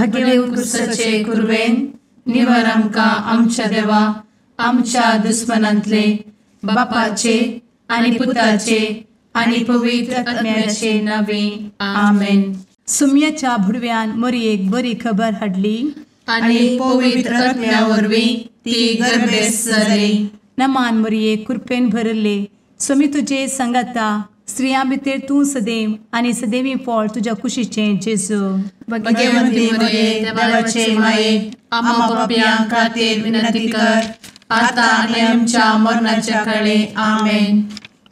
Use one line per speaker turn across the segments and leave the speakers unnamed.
भगेव कुरवेन निवर आमकां आमच्या देवा आमच्या दुस्मनांतले बापाचे आनी पुताचे आनी पवित्र आत्म्याचे नावे आमेन.
सुम्याच्या भुडव्यान मोरयेक बरी खबर हाडली
आनी पवित्र आत्म्या वरवीं ती गर्भेस्त जाली.
नमान मोरये, कृपेन भरले, स्वामी तुजे संगाता, स्त्रियां भितर तूं सदैव आनी सदैवी फळ तुज्या कुशीचें जेजू.
भगवंती मोरये, देवाचे माये, आम्हा पापयां खातीर विनंती कर आता आनी आमच्या मरणाच्या काळे. आमेन.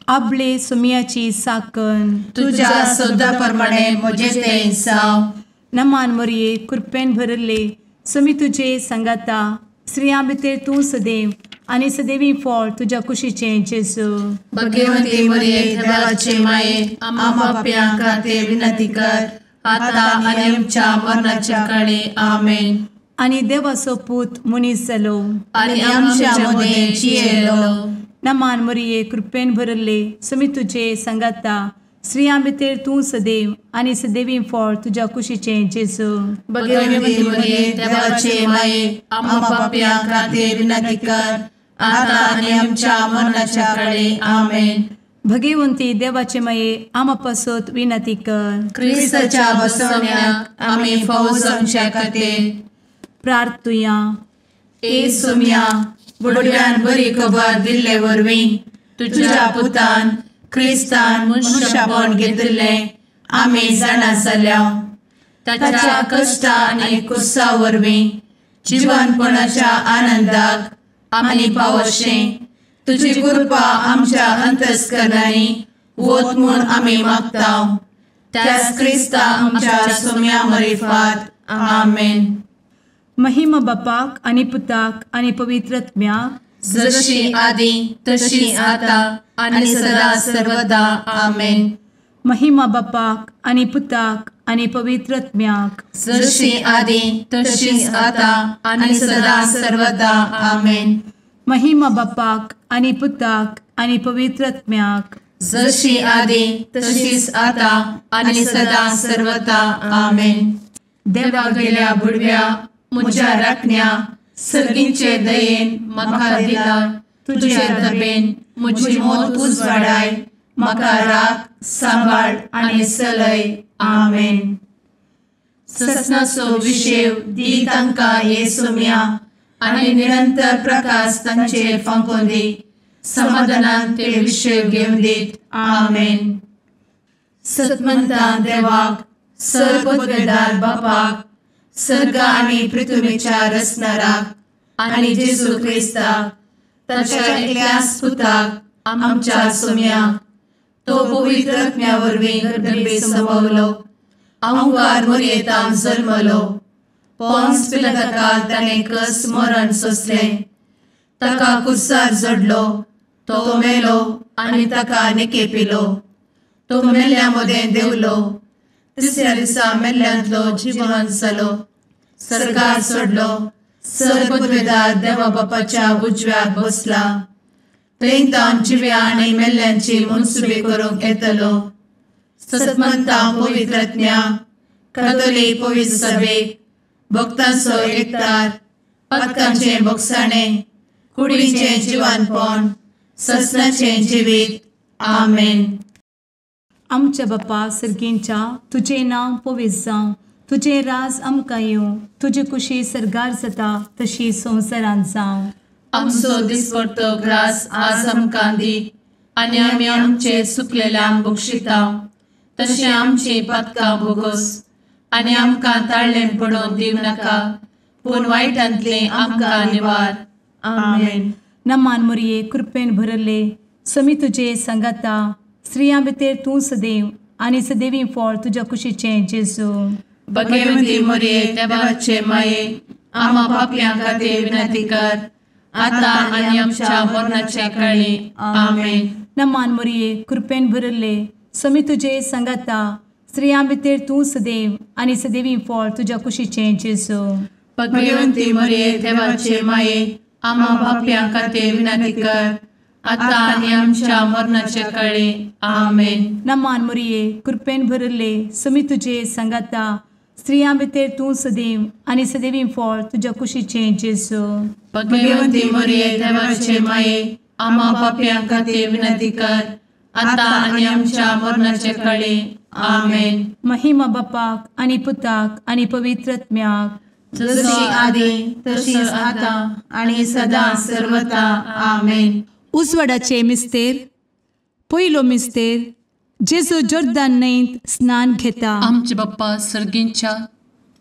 आपले सुम्याची साकन
तुज्या सदा प्रमाणे म्हजें तें जावं.
नमान मोरये, कृपेन भरले, स्वामी तुजे संगाता, स्त्रियां भितर तूं सदैव आनी सदैवी फळ तुज्या कुशीचें जेजू.
भगवंती मोरये, देवाचे माये, आम्हा पापयां खातीर विनंती कर आता आनी आमच्या मरणाच्या काळे. आमेन.
आनी देवाचो पूत मनीस जालो
आनी आमच्या मदें जियेलो.
नमान मोरये, कृपेन भरले, स्वामी तुजे संगाता, स्त्रियां भितर तूं सदैव आनी सदैवी फळ तुज्या कुशीचें जेजू.
भगवंती मोरये, देवाचे माये, आम्हा पापयां खातीर विनंती कर आता आनी आमच्या मरणाच्या काळे. आमेन.
भगवंती देवाचे माये, आम्हा पासत विनंती कर.
क्रिस्ताच्या बसवण्याक आमी फावो जावच्या खातीर
प्रार्थुया.
ए सुम्या, बुडव्यान बरी खबर दिल्ले वरवीं तुज्या पुतान क्रिस्तान मनशापण घेतिल्लें आमी जाणा जाल्या. ताच्या कश्टा आनी कुसा वरवीं जिवनपणाच्या आनंदाक आमी पावशें तुजी कृपा आमच्या अंतस्करणांनी वत म्हूण आमी मागता. त्याच क्रिस्ता आमच्या सुम्या मरिफात. आमेन.
महिमा बापाक आनी पुताक आनी पवित्र आत्म्याक,
जशी आदी तशी आता आनी सदा सर्वदा. आमेन.
महिमा बापाक आनी पुताक आनी पवित्र आत्म्याक,
जशी आदी तशी आता आनी सदा सर्वदा. आमेन.
महिमा बापाक आनी पुताक आनी पवित्र आत्म्याक,
जशी आदी तशीच आता आनी सदा सर्वदा. आमेन. देवा गेल्या बुडव्या म्हज्या राखण्या सर्गींचे दयेन म्हाका दिला तुजे दबेन म्हजी मोत उजवाडाय, म्हाका राख सांबाळ आनी चलय. आमेन. ससनाचो विशेव दी तांकां हे सुम्या आनी निरंतर प्रकाश तांचेर फांकोवन दी, समाधानान ते विशेव घेवन दीत. आमेन. सतमंता देवाक, सर्वपदवेदार बापाक, सर्ग आनी पृथ्वीच्या रचणाराक आनी जेजू क्रिस्ताक ताच्या एकल्याच पुताक आमच्या सुम्याक, तो पवित्र आत्म्या वरवीं गर्भे संभवलो, अहंकार मोरयेतान जल्मलो, पोन्स पिलाताकाल ताणें कस मरण सोंसलें, ताका कुर्सार जडलो, तो मेलो आनी ताका निकेपिलो, तो मेल्ल्या मदें देंवलो, तिसऱ्या दिसा मेल्ल्यांतलो जिवन जालो, सर्गार सोडलो, सर्वपदवेदार देवा बापाच्या उजव्याक बसला, थंय तावन जिव्या आनी मेल्ल्यांची मनसुबी करूंक येतलो. सतमंता पवित्र आत्म्या, कातोलीक पवित्र सभेक, भक्तांचो एकतार, पातकांचें भोगसाणें, कुडीचें जिवानपण, ससनाचें जिवीत. आमेन.
आमच्या बापा सर्गींच्या, तुजें नांव पवित्र जावं, तुजें राज आमकां येवं, तुजी कुशी सर्गार जाता तशी संवसारांत जावं.
आमचो दिसपडतो ग्रास आज आमकां दी आनी आमी आमचे सुकलेल्यांक बक्षिता तशें आमची पातकां भोगोस आनी आमकां ताळ्ळें पडोवन दिवं नाका, पूण वायटांतलें आमकां निवार. आमेन.
नमान मोरये, कृपेन भरले, स्वामी तुजे संगाता, स्त्रियां भितर तूं सदैव आनी सदैवी फळ तुज्या कुशीचें जेजू.
भगवंती मोरये, देवाचे माये, आम्हा पापयां खातीर विनंती कर आता आनी आमच्या मरणाच्या काळी. आमेन.
नमान मोरये, कृपेन भरले, स्वामी तुजे संगाता, स्त्रियां भितर तूं सदैव आनी सदैवी फळ तुज्या कुशीचें जेजू.
भगवंती मोरये, देवाचे माये, आम्हा पापयां खातीर विनंती कर आता आनी आमच्या मरणाच्या काळी. आमेन.
नमान मोरये, कृपेन भरले, स्वामी तुजे संगाता, स्त्रियां भितर तूं सदैव आनी सदैवी फळ तुज्या कुशीचें जेजू.
भगवंती मरिये देवाचे माये, आम्हा पापयां खातीर विनंती कर, आतां आनी आमच्या मरणाचे कळे. आमेन.
महिमा बापाक आनी पुताक आनी पवित्र आत्म्याक,
जशी आदी तशीच आतां आनी सदां सर्वता. आमेन.
उजवाडाचे मिस्तेर. पयलो मिस्तेर, जेजू जोर्दान न्हंयत स्नान घेता.
आमचे बाप्पा सर्गींच्या,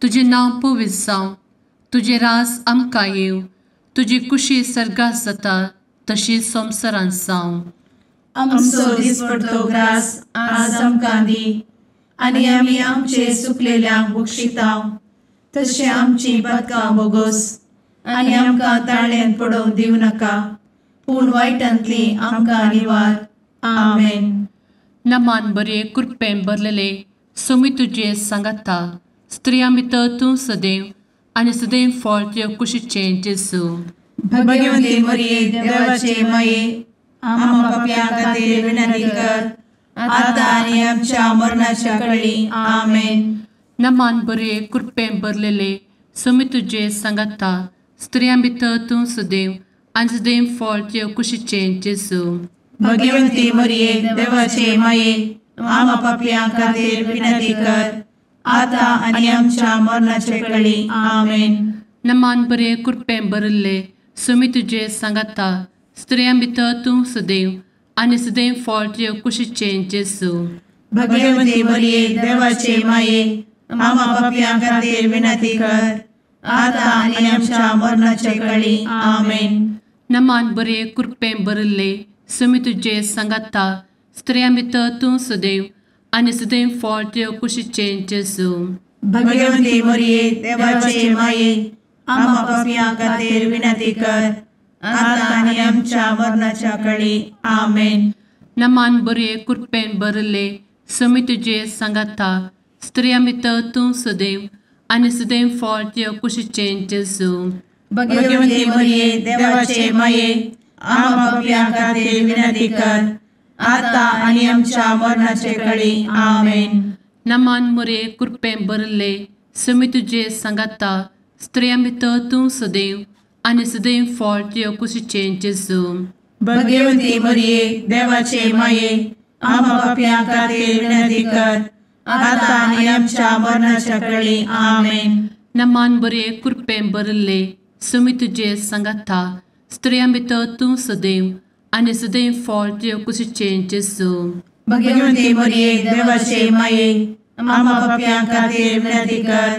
तुजें नांव पवित्र जावं, तुजें राज आमकां येवं, तुजी कुशी सर्गात जाता तशी संवसारांत जावं. आमचो दिसपडतो ग्रास आज आमकां दी, आनी आमी आमचे सुकलेल्यांक बक्षिता तशें आमची पातकां बोगोस, आनी आमकां ताळ्यांत पडोवंक दिवं नाका, पूण वायटांतली आमकां निवार. आमेन. नमान बरे कृपेन भरलेले, सोमी तुजे सांगाता, स्त्रियां भितर तूं सदैव आनी सदैव फळ तुज्या कुशीचें जेजू. भगवंती मरिये देवाचे माये, आम्हा पापयां खातीर विनंती कर, आतां आनी आमच्या मरणाच्या कळी. आमेन. नमान बरे कृपेन भरलेले, सोमी तुजे सांगाता, स्त्रियां भितर तूं सदैव आनी सदैव फळ तुज्या कुशीचें जेजू. भगवंती मरिये देवाचे माये, आम्हा पापयां खातीर विनंती कर, आतां आनी आमच्या मरणाचे कळी. आमेन. नमान बरे कृपेन भरिल्ले, सोमी तुजे सांगाता, स्त्रियां भितर तूं सदैव आनी सदैव फळ तुज्या कुशीचें जेजू. भगवंती मरिये देवाचे माये, आम्हा पापयां खातीर विनंती कर, आतां आनी आमच्या मरणाचे कळी. आमेन. नमान बरे कृपेन भरिल्ले, सोमी तुजे सांगाता, स्त्रियां भितर तूं सदैव आनी सदैव फळ तुज्या कुशीचें जेजू. भगवंती मरिये देवाचे माये, आम्हा पापयां खातीर विनंती कर, आतां आनी आमच्या मरणाच्या कळी. आमेन. नमान बरे कृपेन भरिल्ले, सोमी तुजे सांगाता, स्त्रियां भितर तूं सदैव आनी सदैव फळ तुज्या कुशीचें जेजू. भगवंती मरिये देवाचे माये, आम्हा पापयां खातीर विनंती कर, आतां आनी आमच्या मरणाचे कळी. आमेन. नमान मरिये कृपेन भरिल्ले, सोमी तुजे सांगाता, स्त्रियां भितर तूं सदैव आनी सदैव फळ तुज्या कुशीचें जेजू. भगवंती मरिये देवाचे माये, आम्हा पापयां खातीर विनंती कर, आतां आनी आमच्या मरणाच्या कळी. आमेन. नमान बरे कृपेन भरिल्ले, सोमी तुजे सांगाता, स्त्रियां भितर तूं सदैव आनी सदैव फळ तुज्या कुशीचें जेजू. भगवंती मरिये देवाचे माये, आम्हा पापयां खातीर विनंती कर,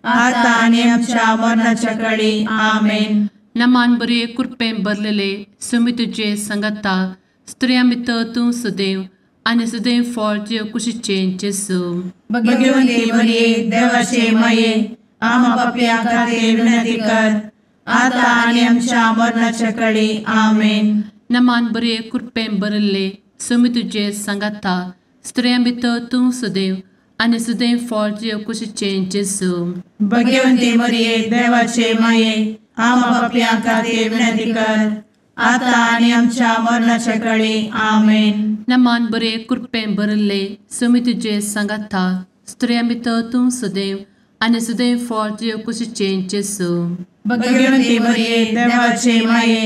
आतां आनी आमच्या मरणाच्या कळी. आमेन. नमान बरे कृपेन भरलेले, सोमी तुजे सांगाता, स्त्रियां भितर तूं सदैव आनी सदैव फळ तुज्या कुशीचें जेजू. भगवंती मरिये देवाचे माये, आम्हा पापयां खातीर विनंती कर, आतां आनी आमच्या मरणाच्या कळी. आमेन. नमान बरे कृपेन भरिल्ले, सोमी तुजे सांगाता, स्त्रियां भितर तूं सदैव आनी सदैव फळ तुज्या कुशीचें जेजू. भगवंती मरिये देवाचे माये, आम्हा पापयां खातीर विनंती कर, आतां आनी आमच्या मरणाच्या कळी. आमेन. नमान बरे कृपेन भरिल्ले, सोमी तुजे सांगाता, स्त्रियां भितर तूं सदैव आनी सदैव फळ तुज्या कुशीचें जेजू. भगवंती मरिये देवाचे माये,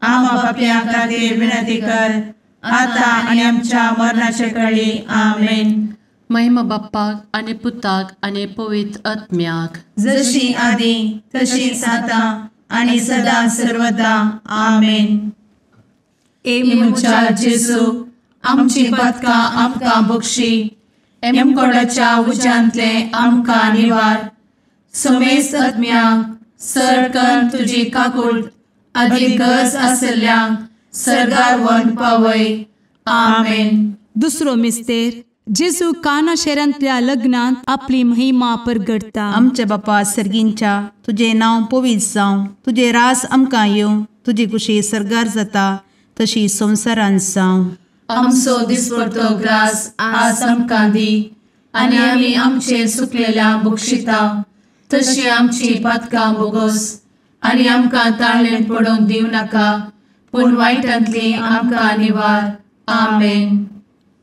आम्हा पापयां खातीर विनंती कर, आतां आनी आमच्या मरणाचे कळी. आमेन. महिमा बाप्पाक आनी पुताक आनी पवित्र आत्म्याक, जशी आदी तशीच आतां आनी सदां सर्वदा. आमेन. ए म्हज्या जेजू, आमची पातकां आमकां बक्षी, एमकोडाच्या उज्यांतले आमकां निवार, समेस्त आत्म्यांक सर तुजी काकूट आदी गरज आसल्ल्यांक सर्गार व्हरून पावय. आमेन.
दुसरो मिस्तेर, जेजू काना शहरांतल्या लग्नांत आपली महिमा परगटता.
आमच्या बापा सर्गींच्या, तुजें नांव पवित्र जावं, तुजें राज आमकां येवं, तुजी कुशी सर्गार जाता तशी संवसारांत जावं.
आमचो दिसपडतो ग्रास आज आमकां दी, आनी आमी आमचे सुकलेल्या बक्षिता तशी आमची पातकां बोगोस, आनी आमकां ताळ्ळें पडोवंक दिवं नाका, पूण वायटांतली आमकां निवार. आमेन.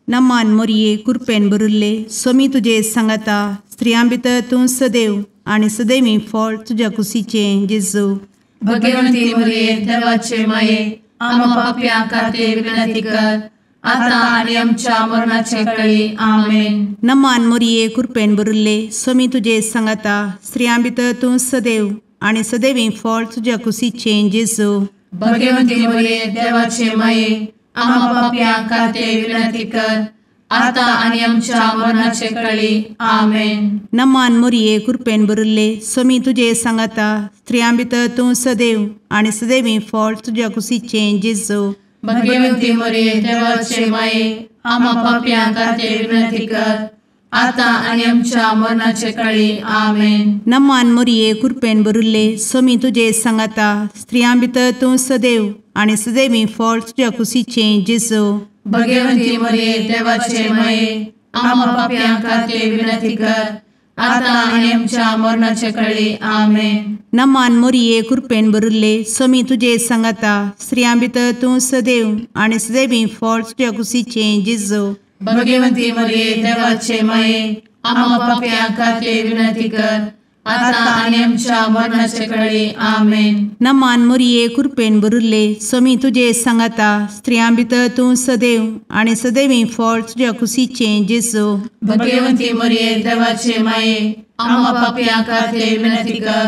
नमान मोरये कृपेन भरिल्ले, स्वामी तुजे सांगाता, स्त्रियां भितर तूं सदैव आनी सदैवी फळ तुज्या कुशीचें जेजू।
भगवंती मरिये देवाचे माये आम्हा पाप्यां खातीर विनंती कर आता आनी आमच्या मरणाचे वेळी। आमेन।
नमान मोरये कृपेन भरिल्ले स्वामी तुजे सांगाता स्त्रियां भितर तूं सदैव आनी सदैवी फळ तुज्या कुशीचें जेजू।
भगवंती मरिये देवाचे माये आम्हा पाप्यां खातीर विनंती कर आता आनी आमच्या मरणाचे वेळी। आमेन।
नमान मोरये कृपेन भरिल्ले स्वामी तुजे सांगाता स्त्रियां भितर तूं सदैव आनी सदैवी फळ तुज्या कुशीचें जेजू।
भगवंती मरिये देवाचे माये आम्हा पाप्यां खातीर विनंती कर आता आनी आमच्या मरणाचे वेळी। आमेन।
नमान मोरये कृपेन भरिल्ले स्वामी तुजे सांगाता स्त्रियां भितर तूं सदैव आनी सदैवी फळ तुज्या कुशीचें जेजू।
भगवंती मरिये देवाचे माये आम्हा पाप्यां खातीर विनंती कर आता आनी आमच्या मरणाचे वेळी। आमेन।
नमान मोरये कृपेन भरिल्ले स्वामी तुजे सांगाता स्त्रियां भितर तूं सदैव आनी सदैवी फळ तुज्या कुशीचें जेजू।
भगवंती मरिये देवाचे माये आम्हा पाप्यां खातीर विनंती कर आता आनी आमच्या मरणाचे वेळी। आमेन।
नमान मोरये कृपेन भरिल्ले स्वामी तुजे सांगाता स्त्रियां भितर तूं सदैव आनी सदैवी फळ तुज्या कुशीचें जेजू।
भगवंती मरिये देवाचे माये आम्हा पाप्यां खातीर विनंती कर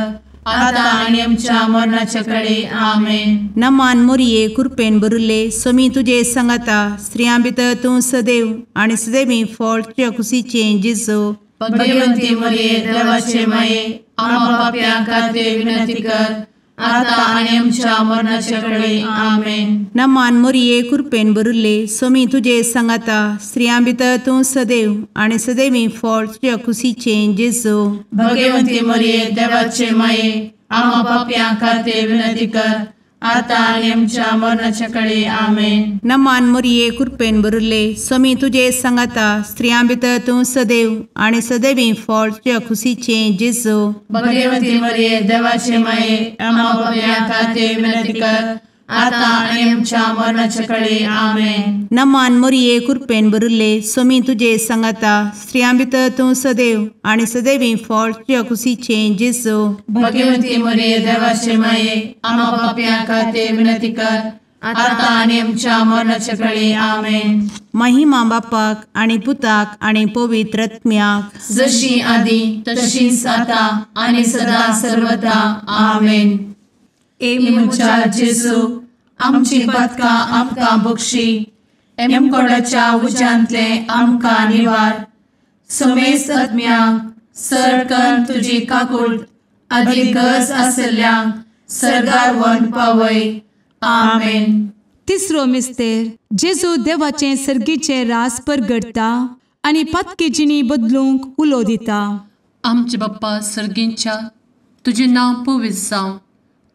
आता आनी आमच्या मरणाचे वेळी। आमेन।
नमान मोरये कृपेन भरिल्ले स्वामी तुजे सांगाता स्त्रियां भितर तूं सदैव आनी सदैवी फळ तुज्या कुशीचें जेजू।
भगवंती मरिये देवाचे माये आम्हा पाप्यां खातीर विनंती कर आता आनी आमच्या मरणाचे वेळी। आमेन।
नमान मोरये कृपेन भरिल्ले स्वामी तुजे सांगाता स्त्रियां भितर तूं सदैव आनी सदैवी फळ तुज्या कुशीचें जेजू।
भगवंती मरिये देवाचे माये आम्हा पाप्यां खातीर विनंती कर आता आनी आमच्या मरणाचे वेळी। आमेन।
नमान मोरये कृपेन भरिल्ले स्वामी तुजे सांगाता स्त्रियां भितर तूं सदैव आनी सदैवी फळ तुज्या कुशीचें जेजू।
भगवंती मरिये देवाचे माये आम्हा पाप्यां खातीर विनंती कर आता आनी आमच्या मरणाचे वेळी। आमेन।
नमान मोरये कृपेन भरिल्ले स्वामी तुजे सांगाता स्त्रियां भितर तूं सदैव आनी सदैवी फळ तुज्या कुशीचें जेजू।
भगवंती मरिये देवाचे माये आम्हा पाप्यां खातीर विनंती कर आता आनी आमच्या मरणाचे वेळी। आमेन।
महिमा बापाक आनी पुताक आनी पवित्र आत्म्याक
जशी आदी तशीच आता आनी सदा सर्वदा। आमेन। ए म्हज्या जेजू आमची पातकां आमकां बक्षी एमकोडाच्या उज्यांतले आमकां निवार समेस्त आत्म्यांक सरकन तुजी काकूट आदी गरज आशिल्ल्यांक सर्गार व्हरून पावय। आमेन।
तिसरो मिस्तेर जेजू देवाचें सर्गीचें रास परगटता आनी पातकी जिणी बदलूंक उलो दिता।
आमचे बाप्पा सर्गींच्या तुजें नांव पवित्र जावं,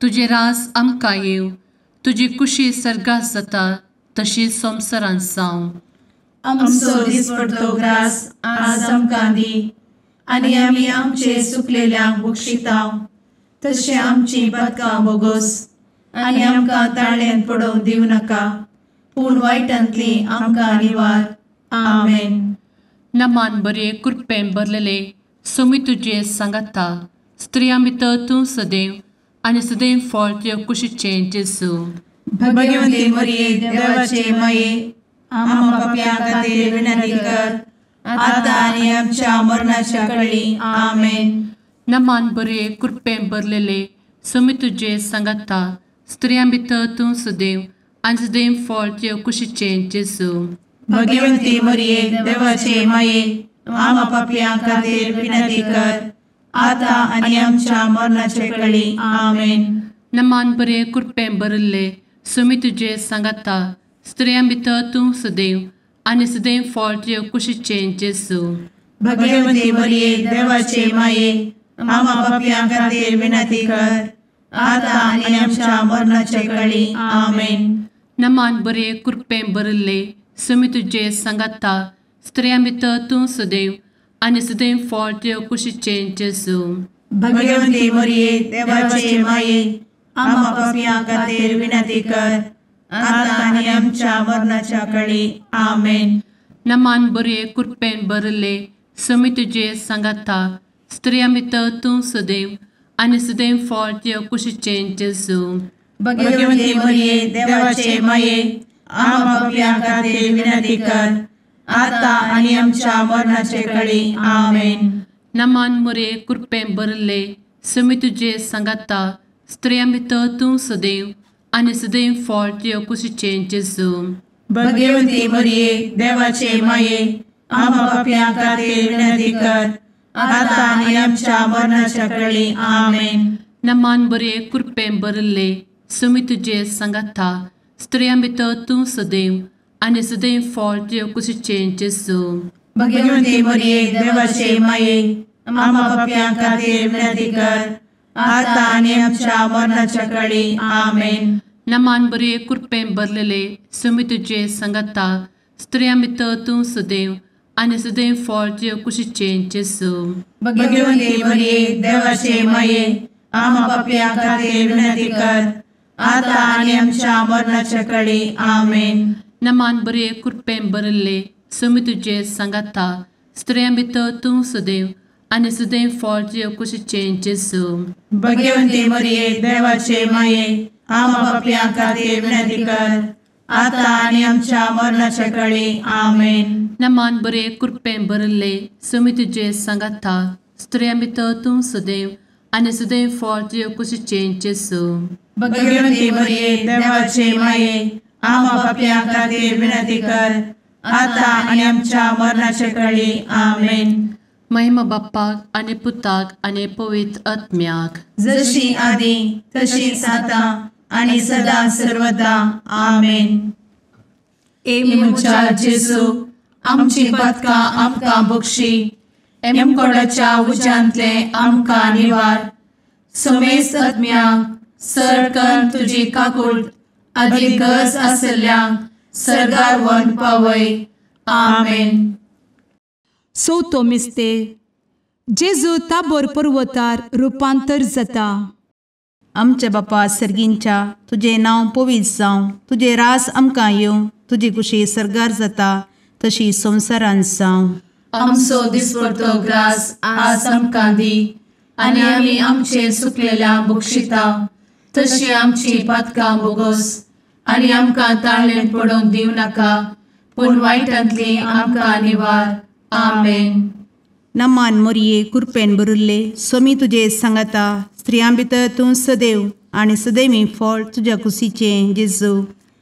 तुजें रास आमकां येवं, तुजी कुशी सर्गात जाता तशी संवसारांत जावं।
आमचो दिसपडतो ग्रास आज आमकां दी आनी आमी आमचे सुकलेल्यांक बक्षिता तशें आमची पातकां बोगोस आनी आमकां ताळ्यान पडोवंक दिवं नाका पूण वायटांतली आमकां निवार। आमेन।
नमान बरे कृपेन भरलेले स्वामी तुजे सांगाता स्त्रियां भितर तूं सदैव आनी सदैव फळ तुज्या कुशीचें जेजू।
भगवंती मरिये देवाचे माये आम्हा पाप्यां खातीर विनंती कर आता आनी आमच्या मरणाच्या वेळी। आमेन।
नमान बरे कृपेन भरलेले स्वामी तुजे सांगाता स्त्रियां भितर तूं सदैव आनी सदैव फळ तुज्या कुशीचें जेजू।
भगवंती मरिये देवाचे माये आम्हा पाप्यां खातीर विनंती कर आता आनी आमच्या मरणाचे वेळी। आमेन।
नमान बरे कृपेन भरिल्ले स्वामी तुजे सांगाता स्त्रियां भितर तूं सदैव आनी सदैव फळ तुज्या कुशीचें जेजू।
भगवंती मरिये देवाचे माये आम्हा पाप्यां खातीर विनंती कर आता आनी आमच्या मरणाचे वेळी। आमेन।
नमान बरे कृपेन भरिल्ले स्वामी तुजे सांगाता स्त्रियां भितर तूं सदैव आनी सदैव फळ तुज्या कुशीचें जेजू।
भगवंती मरिये देवाचे माये आम्हा पाप्यां खातीर विनंती कर आता आनी आमच्या मरणाच्या वेळी। आमेन।
नमान बरे कृपेन भरिल्ले समी तुजे सांगाता स्त्रियां भितर तूं सदैव आनी सदैव फळ तुज्या कुशीचें जेजू।
भगवती मरिये देवाचे माये आम्हा पाप्यां खातीर विनंती कर आता आनी आमच्या मरणाचे कळी। आमेन।
नमान मोरये कृपेन भरिल्ले समी तुजे सांगाता स्त्रियां भितर तूं सदैव आनी सदैव फळ तुज्या कुशीचें जेजू।
भगवती मरिये देवाचे माये आम्हा पाप्यां खातीर विनंती कर आता आनी आमच्या मरणाच्या कळी। आमेन।
नमान बरे कृपेन भरिल्ले समी तुजे सांगाता स्त्रियां भितर तूं सदैव आनी सदैव फळ तुज्या कुशीचें जेजू।
भगवती मरिये देवाचे माये आम्हा पाप्यां खातीर विनंती कर आता आनी आमच्या मरणाच्या कळी। आमेन।
नमान बरे कृपेन भरिल्ले समी तुजे सांगाता स्त्रियां भितर तूं सदैव आनी सदैव फळ तुज्या कुशीचें जेजू।
भगवती मरिये देवाचे माये आम्हा पाप्यां खातीर विनंती कर आता आनी आमच्या मरणाच्या कळी। आमेन।
नमान बरे कृपेन भरिल्ले समी तुजे सांगाता स्त्रियां भितर तूं सदैव आनी सदैव फळ तुज्या कुशीचें जेजू।
भगवती मरिये देवाचे माये आम्हा पाप्यां खातीर विनंती कर आता आनी आमच्या मरणाच्या कळी। आमेन।
नमान बरे कृपेन भरिल्ले समी तुजे सांगाता स्त्रियां भितर तूं सदैव आनी सदैव फळ तुज्या कुशीचें जेजू।
भगवती मरिये देवाचे माये आम्हा पाप्यां खातीर विनंती कर आता आनी आमच्या मरणाच्या कळी। आमेन।
महिमा बाप्पाक आनी पुताक आनी पवित्र आत्म्याक,
जशी आदी तशीच आता आनी सदा सर्वदा। आमेन।
ए
म्हज्या जेजू आमची पातकां आमकां बक्षी, एमकोडाच्या उज्यांतले आमकां निवार, समेस्त आत्म्यांक सरकन तुजी काकूट आदी गरज आसल्ल्यांक सर्गार व्हरून पावय। आमेन।
चवथो मिस्तेर जेजू ताबोर पर्वतार रुपांतर जाता।
आमच्या बापा सर्गींच्या तुजें नांव पवित्र जावं, तुजें राज आमकां येवं, तुजी कुशी सर्गार जाता तशी संवसारांत जावं।
आमचो दिसपडतो ग्रास आज आमकां दी आनी आमी आमचे सुकलेल्या बक्षिता तशी आमची पातकां बोगस आनी आमकां ताळेन पडोवंक दिवं नाका पूण वायटांतली आमकां निवार। आमेन।
नमान मोरये कृपेन भरिल्ले स्वामी तुजे सांगाता स्त्रियां भितर तूं सदैव आनी सदैवी फळ तुज्या कुशीचें जेजू।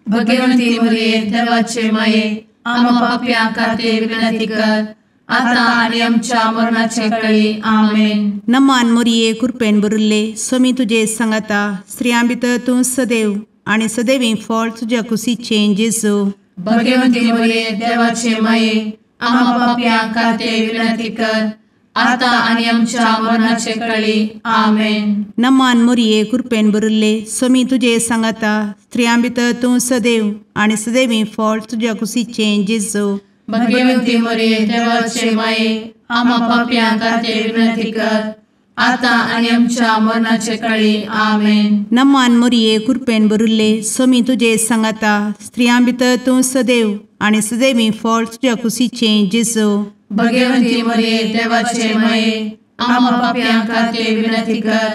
भगवंती मोरये देवाचे माये आम्हा पाप्यां खातीर विनंती कर आता आनी आमच्या मरणाचे कळी। आमेन।
नमान मोरये कृपेन भरिल्ले स्वामी तुजे सांगाता स्त्रियां भितर तूं सदैव आनी सदैवी फळ तुज्या कुशीचें जेजू।
भगवंती मोरये देवाचे माये आम्हा पाप्यां खातीर विनंती कर आता आनी आमच्या मरणाचे कळी। आमेन।
नमान मोरये कृपेन भरिल्ले स्वामी तुजे सांगाता स्त्रियां भितर तूं सदैव आनी सदैवी फळ तुज्या कुशीचें जेजू।
भगवंती मोरये देवाचे माये आम्हा पाप्यां खातीर विनंती कर आता आनी आमच्या मरणाचे कळी। आमेन।
नमान मोरये कृपेन भरिल्ले स्वामी तुजे सांगाता स्त्रियां भितर तूं सदैव आनी सदैवी फळ तुज्या कुशीचें जेजू।
भगवंती मोरये देवाचे माये आम्हा पाप्यां खातीर विनंती कर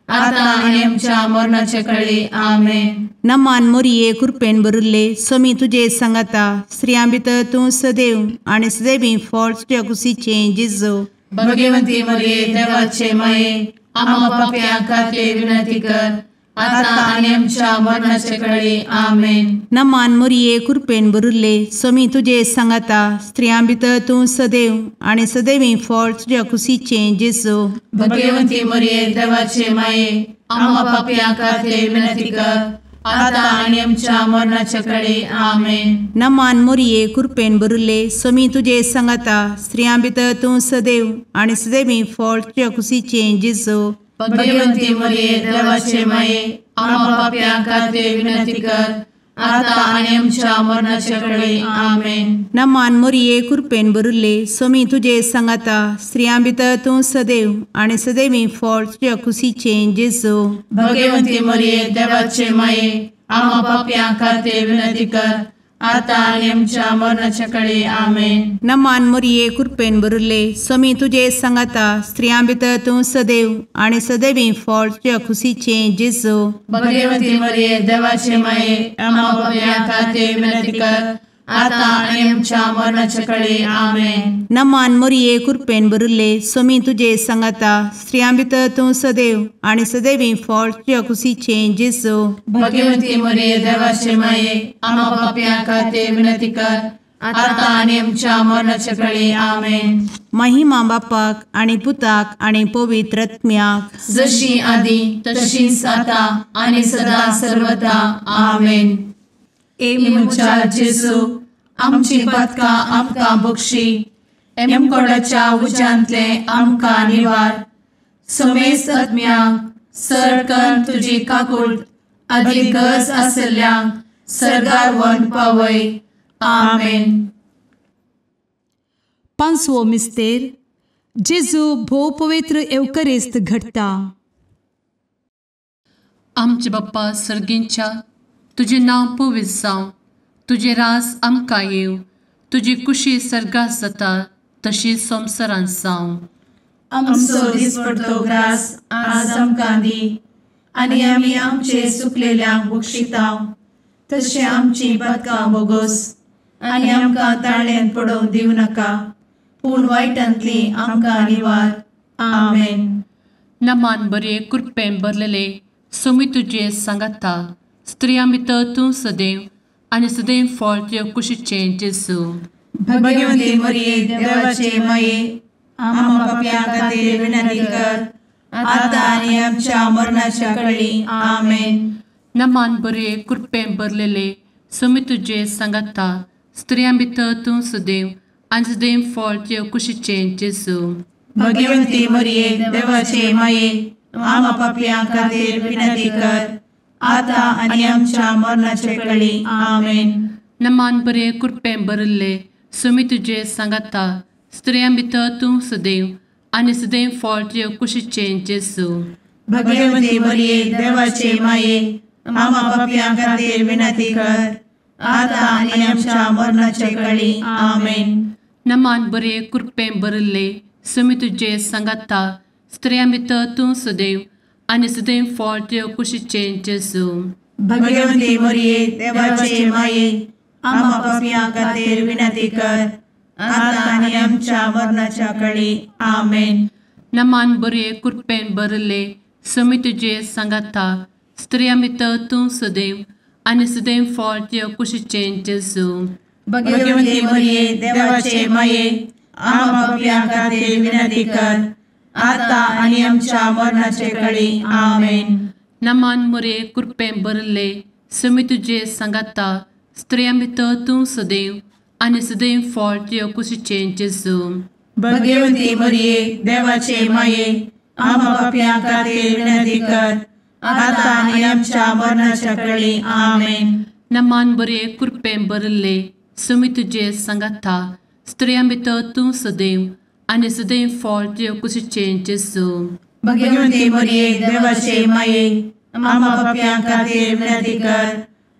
आता आनी आमच्या मरणाचे कळी। आमेन।
नमान मोरये कृपेन भरिल्ले स्वामी तुजे सांगाता स्त्रियां भितर तूं सदैव आनी सदैवी फळ तुज्या कुशीचें जेजू।
भगवंती मोरये देवाचे माये आम्हा पाप्यां खातीर विनंती कर आता आनी आमच्या मरणाचे कळी। आमेन।
नमान मोरये कृपेन भरिल्ले स्वामी तुजे सांगाता स्त्रियां भितर तूं सदैव आनी सदैवी फळ तुज्या कुशीचें जेजू।
भगवंती मोरये देवाचे माये आम्हा पाप्यां खातीर विनंती कर आता आनी आमच्या मरणाचे कळी। आमेन।
नमान मोरये कृपेन भरिल्ले स्वामी तुजे सांगाता स्त्रियां भितर तूं सदैव आनी सदैवी फळ तुज्या कुशीचें जेजू।
भगवंती मोरये देवाचे माये आम्हा पाप्यां खातीर विनंती कर आता आनी आमच्या मरणाचे कळी। आमेन।
नमान मोरये कृपेन भरिल्ले स्वामी तुजे सांगाता स्त्रियां भितर तूं सदैव आनी सदैवी फळ तुज्या कुशीचें जेजू।
भगवंती मोरये देवाचे माये आम्हा पाप्यां खातीर विनंती कर आतां आनी आमच्या मरणाच्या कळे. आमेन.
नमान मोरये कृपेन भरिल्ले स्वामी तुजे सांगाता, स्त्रियां भितर तूं सदैव आनी सदैवी फळ तुज्या खुशीचें जेजू.
भगवती मरिये देवाचे माये, आम्हा पाप्यां खातीर विनंती कर, आतां आनी आमच्या मरणाच्या कळे. आमेन.
नमान मोरये कृपेन भरिल्ले स्वामी तुजे सांगाता, स्त्रियां भितर तूं सदैव आनी सदैवी फळ तुज्या खुशीचें जेजू.
भगवती मरिये देवाचे माये, आम्हा पाप्यां खातीर विनंती कर, आतां आनी आमच्या मरणाच्या कळे. आमेन.
महिमा बापाक आनी पुताक आनी पवित्र आत्म्याक,
जशी आदी तशीच आतां आनी सदा सर्वदा. आमेन. ए म्हज्या जेजू, आमची पातकां आमकां बक्षी, एमकोडाच्या उज्यांतले आमकां निवार, समेस्त आत्म्यांक सरकन तुजी काकूट आदी गरज आसल्ल्यांक सर्गार व्हरून पावय. आमेन.
पांचवो मिस्तेर, जेजू भोव पवित्र एवकरिस्त घडटा.
आमचे बाप्पा सर्गींच्या, तुजें नांव पवित्र जावं, तुजें राज आमकां येवं, तुजी कुशी सर्गात जाता तशी संवसारांत जावं. आमचो दिसपडतो ग्रास आज आमकां दी, आनी आमी आमचे सुकलेल्यांक बक्षिता तशें आमची पातकां बोगोस, आनी आमकां ताळ्यांत पडोवंक दिवं नाका, पूण वायटांतली आमकां निवार. आमेन. नमान बरे कृपेन भरलेले स्वामी तुजे सांगाता, स्त्रियां भितर तूं सदैव आनी सदैव फळ तुज्या कुशीचें जेजू. भगवती मरिये देवाचे माये, आम्हा पाप्यां खातीर विनंती कर, आतां आनी आमच्या मरणाच्या कळी. आमेन. नमान बरे कृपेन भरलेले स्वामी तुजे सांगाता, स्त्रियां भितर तूं सदैव आनी सदैव फळ तुज्या कुशीचें जेजू. भगवती मरिये देवाचे माये, आम्हा पाप्यां खातीर विनंती कर, आतां आनी आमच्या मरणाचे कळी. आमेन. नमान बरे कृपेन भरिल्ले स्वामी तुजे सांगाता, स्त्रियां भितर तूं सदैव आनी सदैव फळ तुज्या कुशीचें जेजू. भगवती मरिये देवाचे माये, आम्हा पाप्यां खातीर विनंती कर, आतां आनी आमच्या मरणाचे कळी. आमेन. नमान बरे कृपेन भरिल्ले स्वामी तुजे सांगाता, स्त्रियां भितर तूं सदैव आनी सदैव फळ तुज्या कुशीचें जेजू. भगवती मरिये देवाचे माये, आम्हा पाप्यां खातीर विनंती कर, आतां आनी आमच्या मरणाच्या कळी. आमेन. नमान बरे कृपेन भरिल्ले स्वामी तुजे सांगाता, स्त्रियां भितर तूं सदैव आनी सदैव फळ तुज्या कुशीचें जेजू. भगवती मरिये देवाचे माये, आम्हा पाप्यां खातीर विनंती कर, आतां आनी आमच्या मरणाचे कळी. आमेन. नमान मरिये कृपेन भरिल्ले स्वामी तुजे सांगाता, स्त्रियां भितर तूं सदैव आनी सदैव फळ तुज्या कुशीचें जेजू. भगवती मरिये देवाचे माये, आम्हा पाप्यां खातीर विनंती कर, आतां आनी आमच्या मरणाच्या कळी. आमेन. नमान बरे कृपेन भरिल्ले स्वामी तुजे सांगाता, स्त्रियां भितर तूं सदैव आनी सदैव फळ तुज्या कुशीचें जेजू. भगवती मरिये देवाचे माये, आम्हा पाप्यां खातीर विनंती कर,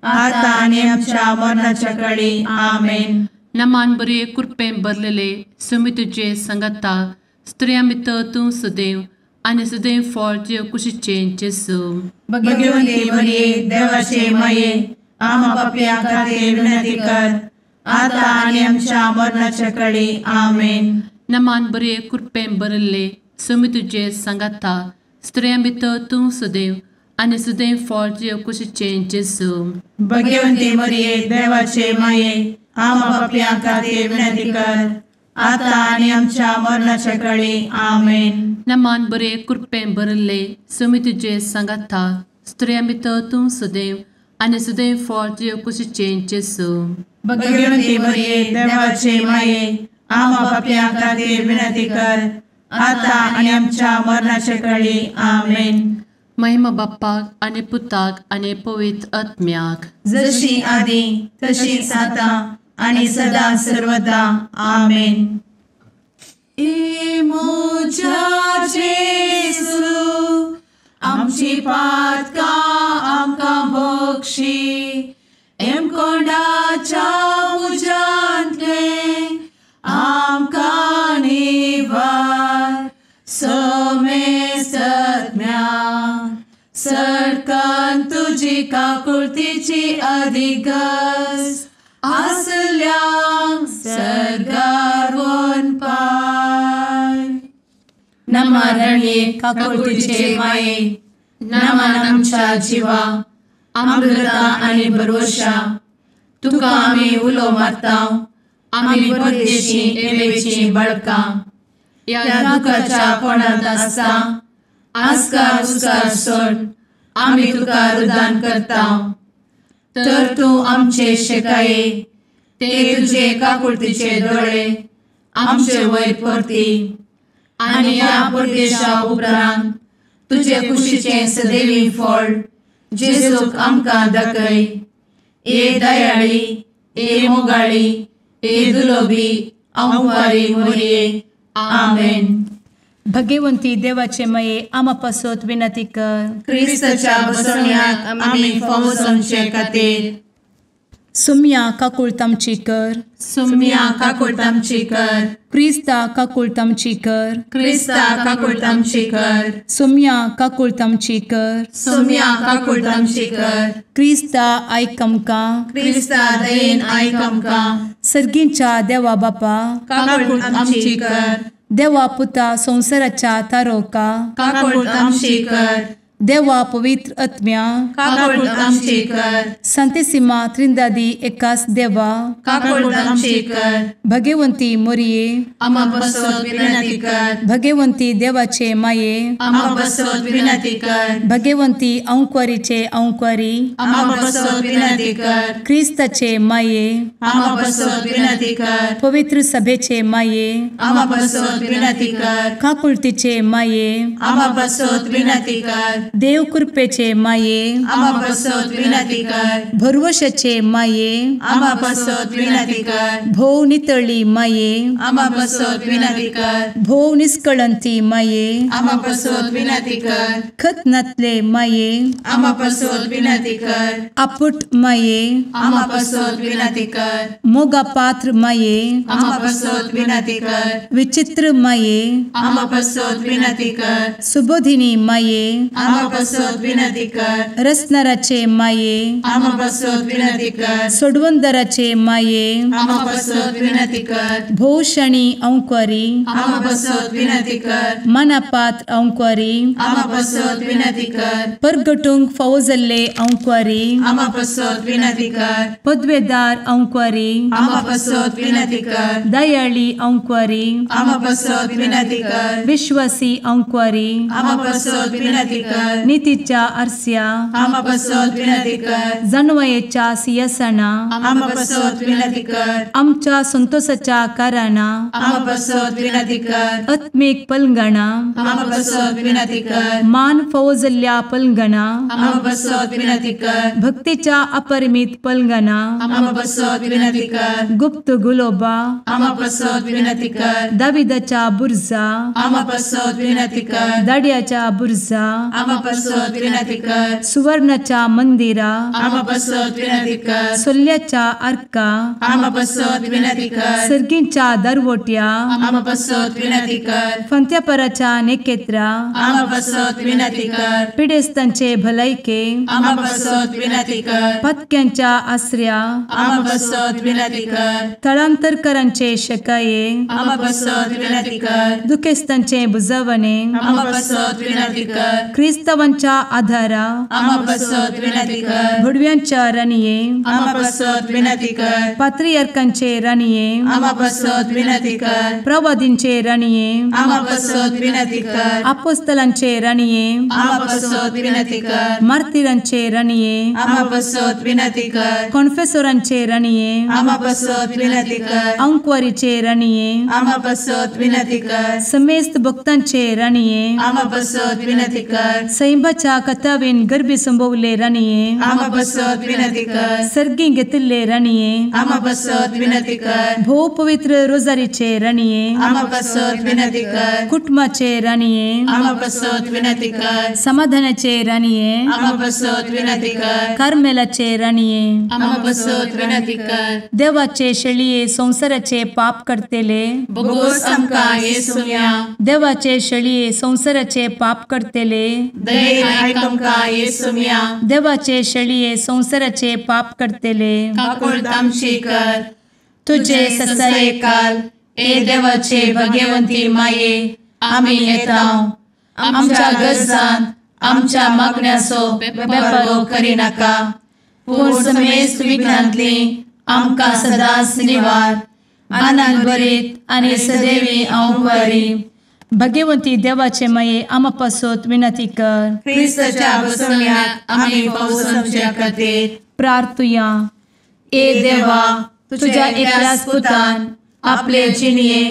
आतां आनी आमच्या मरणाच्या कळी. आमेन. नमान बरे कृपेन भरलेले स्वामी तुजे सांगाता, स्त्रियां भितर तूं सदैव आनी सदैव फळ तुज्या कुशीचें जेजू. भगवती मरिये देवाचे माये, आम्हा पाप्यां खातीर विनंती कर, आतां आनी आमच्या मरणाच्या कळी. आमेन. नमान बरे कृपेन भरिल्ले स्वामी तुजे सांगाता, स्त्रियां भितर तूं सदैव आनी सदैव फळ तुज्या कुशीचें जेजू. भगवती मरिये देवाचे माये, आम्हा पाप्यां खातीर विनंती कर, आतां आनी आमच्या मरणाच्या कळी. आमेन. नमान बरे कृपेन भरिल्ले स्वामी तुजे सांगाता, स्त्रियां भितर तूं सदैव आनी सदैव फळ तुज्या कुशीचें जेजू. भगवती मरिये देवाचे माये, आम्हा पाप्यां खातीर विनंती कर, आतां आनी आमच्या मरणाच्या कळी. आमेन. महिमा बाप्पाक आनी पुताक आनी पवित्र आत्म्याक, जशी आदी तशीच आतां आनी सदा सर्वदा. आमेन. ए म्हज्या जेजू, आमची पातकां आमकां बक्षी, एमकोंडाच्या तुजी काकुळतीची अधिगस आसल्यांक सर्गार वनपाय. नमा रणये काकुळतीचे माये, नमन आमच्या जिवा, अमृता आनी भरवशा, तुका आमी उलो मारता, आमी परदेशी एवेची बळकां, ह्या दुखाच्या कोणांत आसता आस्कार उस्कार सोड आमी तुका रुदान करता. तर तूं आमचे शेकाये ते तुजे काकुळतीचे दोळे आमचे वयर परती आनी ह्या परदेशा उपरांत तुजे कुशीचें सदैवी फळ जेजूक आमकां दाखय. ए दयाळी, ए मोगाळी, ए दुलोबी अंवारी मोरये. आमेन.
भगवंती देवाचे मये आमा पासत विनंती कर.
क्रिस्ताच्या बसवण्याक आमी फावो जावचे खातीर.
सुम्या काकुळट आमची कर.
सुम्या काकुळट आमची कर.
क्रिस्ता काकुळट आमची कर.
क्रिस्ता काकुळट आमची कर.
सुम्या काकुळट आमची कर.
सुम्या काकुळट आमची कर.
क्रिस्ता आयक आमकां.
क्रिस्ता दयेन आयक आमकां.
सर्गींच्या देवा बापा
काकुळट आमची कर.
देवा पुता संवसाराच्या तारोका
काकुळट आमची कर.
देवा पवित्र आत्म्या
काकुळट आमची कर.
संतेसिमा त्रिंदादी एकास देवा
काकुळट आमची कर.
भगवंती मोरये
आमा पासत विनंती कर.
भगवंती देवाचे माये
आमा पासत विनंती कर.
भगवंती अंकुरीचे अंकुरी
आमा पासत विनंती कर.
क्रिस्ताचे माये
आमा पासत विनंती कर.
पवित्र सभेचे माये
आमा पासत विनंती कर.
काकुळतीचे माये
आमा पासत विनंती कर.
देव कृपेचे माये
आमा पासत विनंती कर.
भरवशाचे माये
आमा पासत विनंती कर.
भोव नितळी माये
आमा पासत विनंती कर.
भोव निष्कळंती माये
आमा पासत विनंती कर.
खत नातले माये
आमा पासत विनंती कर.
आपुट माये
आमा पासत विनंती कर.
मोगा पात्र माये
आमा पासत विनंती कर.
विचित्र माये
आमा पासत विनंती कर.
सुबोधिनी माये
आमा पासत विनंती कर.
रसनाराचे माये
आमा पासत विनंती कर.
सोडवंदराचे माये
आमा पासत विनंती कर.
भोवशणी अंकुरी
आमा पासत विनंती कर.
मनापात्र अंकुरी
आमा पासत विनंती कर.
परगटूंक फावो जाल्ले अंकुरी
आमा पासत विनंती कर.
पदवेदार अंकुरी
आमा पासत विनंती कर.
दयाळी अंकुरी
आमा पासत विनंती कर.
विश्वासी अंकुरी
आमा पासत विनंती कर.
नितीच्या आरस्या
आमा पासत विनंती कर.
जानवयेच्या सिंहासना
आमा पासत विनंती कर.
आमच्या संतोषाच्या कारणा
आमा पासत विनंती कर.
आत्मीक पलंगणा
आमा पासत विनंती कर.
मान फावो जाल्ल्या पलंगणा
आमा पासत विनंती कर.
भक्तीच्या अपरिमित पलंगणा
आमा पासत विनंती कर.
गुप्त गुलोबा
आमा पासत विनंती कर.
दाविदाच्या बुर्जा
आमा पासत विनंती कर.
दाड्याच्या बुर्जा
आमा पासत विनंती कर.
सुवर्णाच्या मंदिरा
आमा पासत विनंती कर.
सोल्ल्याच्या आर्का
आमा पासत विनंती कर.
सर्गींच्या दरवट्या
आमा पासत विनंती कर.
फंत्यापराच्या नेकेत्रा
आमा पासत विनंती कर.
पिडेस्तांचे भलायके
आमा पासत विनंती कर.
पत्क्यांच्या आसऱ्या
आमा पासत विनंती कर.
थळांतरकरांचे शकाये
आमा पासत विनंती कर.
दुखेस्तांचे बुजवणे
आमा पासत विनंती कर.
क्रिस्तावांच्या आधारा
आमा पासत विनंती कर.
भुडव्यांच्या राणये
आमा पासत विनंती कर.
पात्रियार्कांचे राणये
आमा पासत विनंती कर.
प्रवादींचे राणये
आमा पासत विनंती कर.
अपोस्तलांचे राणये
आमा पासत विनंती कर.
मार्तीरांचे राणये
आमा पासत विनंती कर.
कॉन्फेसोरांचे राणये
आमा पासत विनंती कर.
अंकुवारीचे राणये
आमा पासत विनंती कर.
समेस्त भक्तांचे राणये
आमा पासत विनंती कर.
सैंबाच्या कथावेन गर्भी संभवले राणये
आमा पासत विनंती कर.
सर्गी घेतिल्ले राणये
आमा पासत विनंती कर.
भोव पवित्र रोजारीचे राणये
आमा पासत विनंती कर.
कुटुंबाचे राणये
आमा पासत विनंती कर.
समाधानाचे राणये
आमा पासत विनंती कर.
कार्मेलाचे राणये
आमा पासत विनंती कर.
देवाचे शेळये संवसाराचे पाप करतेले
बोगोस आमकां येसुम्या
देवाचे शेळये संवसाराचे पाप करतेले
दयेन आयक आमकां येसुम्या.
देवाचे शेळये संवसाराचे पाप करतले
काकुळट आमची कर.
तुजे
ससायेकाल ए देवाचे भगवंती माये आमी येता आमच्या गरजान आमच्या मागण्याचो बेपर्वो करिनाका पूण समेस्त विघ्नांतली आमकां सदांच निवार. आनंद भरीत आनी सदैवी अंवकारी.
भगवंती देवाचे माये आमा पासत विनंती कर.
क्रिस्ताच्या बसवण्याक आमी पावसाच्या खातीर
प्रार्थुया.
ए देवा तुझ्या एकल्याच पुतान आपले जिणये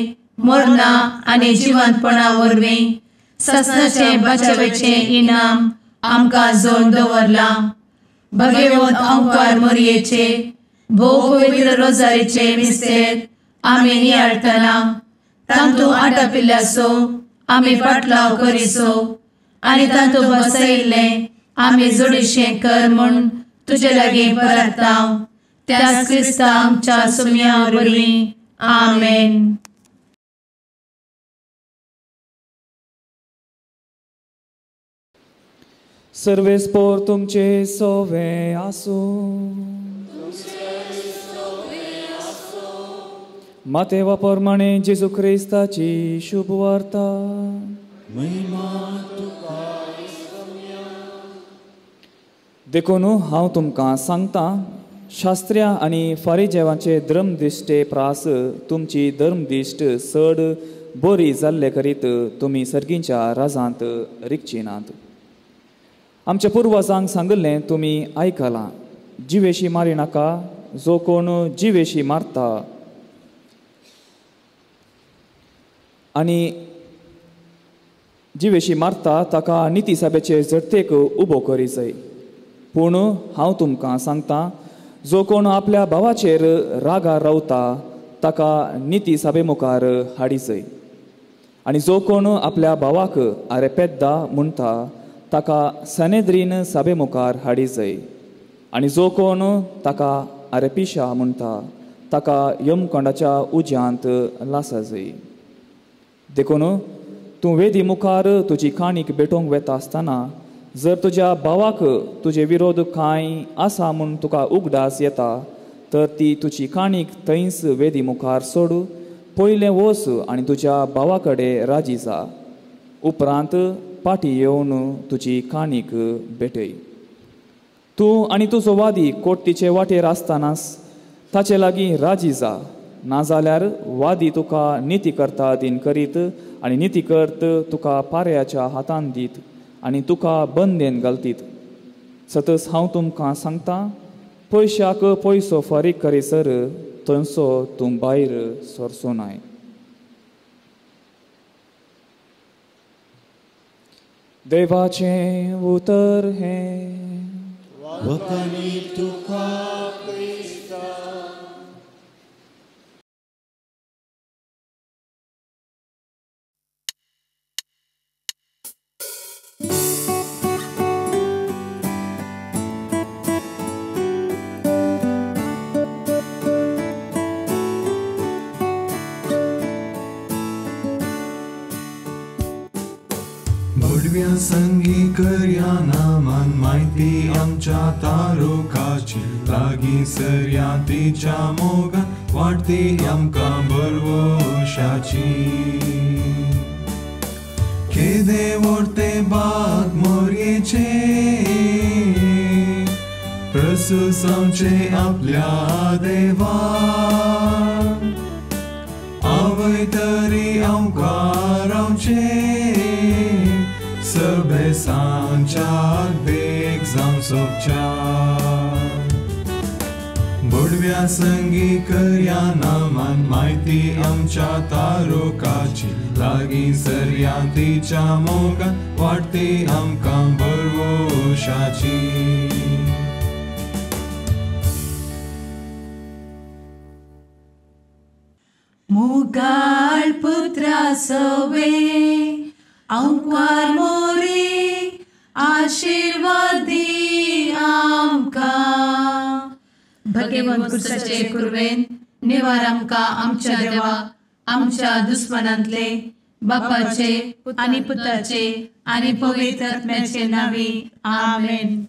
मरणा आनी जिवंतपणा वरवीं ससनाचे बचावेचे इनाम आमकां जोड दवरलां. भगवंत अंकार मोरयेचे भोव पवित्र रोजारीचे मिस्तेर आमी नियाळटना तांतू आटापिल्ल्याचो आमी पाटलाव करिसो आनी तांतू बसयिल्लें आमी जोडीशें कर म्हूण तुजे लागीं परता त्याच क्रिस्ता आमच्या सुम्या वरवीं. आमेन.
सर्वेस्पोर तुमचे सोवे आसूं. मातेवा प्रमाणे जेजू क्रिस्ताची शुभ वार्ता. देखून हांव तुमकां सांगता शास्त्र्या आनी फारीजेवांचे धर्मदिश्टे प्रास तुमची धर्मदिश्ट चड बरी जाल्ले करीत तुमी सर्गींच्या राजांत रिगची नात. आमच्या पुर्वजांक सांगिल्लें तुमी आयकलां जिवेशी मारी नाका जो कोण जिवेशी मारता आनी जिवेशी मारता ताका निती सभेचे झडतेक उबो करी जाय. पूण हांव तुमकां सांगता जो कोण आपल्या भावाचेर रागार रावता ताका निती सभे मुखार हाडी जाय आनी जो कोण आपल्या भावाक आरे पेद्दा म्हणटा ताका सनेद्रीन सभे मुखार हाडी जाय आनी जो कोण ताका आरे पिशा म्हणटा ताका यमकोंडाच्या उज्यांत लासा जाय. देखून तूं वेदी मुखार तुजी काणीक भेटोवंक वेता आसतना जर तुज्या भावाक तुजे विरोध कांय आसा म्हूण तुका उगडास येता तर ती तुजी काणीक थंयच वेदी मुखार सोडू पयलें वच आनी तुज्या भावा कडेन राजी जा उपरांत पाटी येवन तुजी काणीक भेटय. तूं आनी तुजो वादी कोर्टीचे वाटेर आसतनाच ताचे लागीं राजी जा नाजाल्यार वादी तुका निती करता दिन करीत आनी निती करत तुका पाऱ्याच्या हातान दीत आनी तुका बंदेन घालतीत. सतच हांव तुमकां सांगता पयशाक पयसो फारीक करीसर थंयसो तूं भायर सरचो नाय. देवाचें उतर हें.
तुका क्रिस्ता. संगी करया नामान माहिती आमच्या तारुकाची लागीं सरया तिच्या मोगान वाडती आमकां बरवशाची. केदे व्हडते बाग मोरयेचे प्रसूस आमचे आपल्या देवा आवय तरी आमकां रावचे सबेसांच्या देख जावं सोबच्या. बुडव्या संगी करया नामान माहिती आमच्या तारुकाची लागीं सरया तिच्या मोगान वाडती आमकां बरवशाची.
मुगाळ पुत्रा सवे अंकार मोरी आशीर्वादी आमकां. भगवंत पुरुषाचे कुर्वेन निवार आमकां आमच्या देवा आमच्या दुस्मनांतले बापाचे
आनी पुताचे आनी पवित्र आत्म्याचे नांवी आमेन.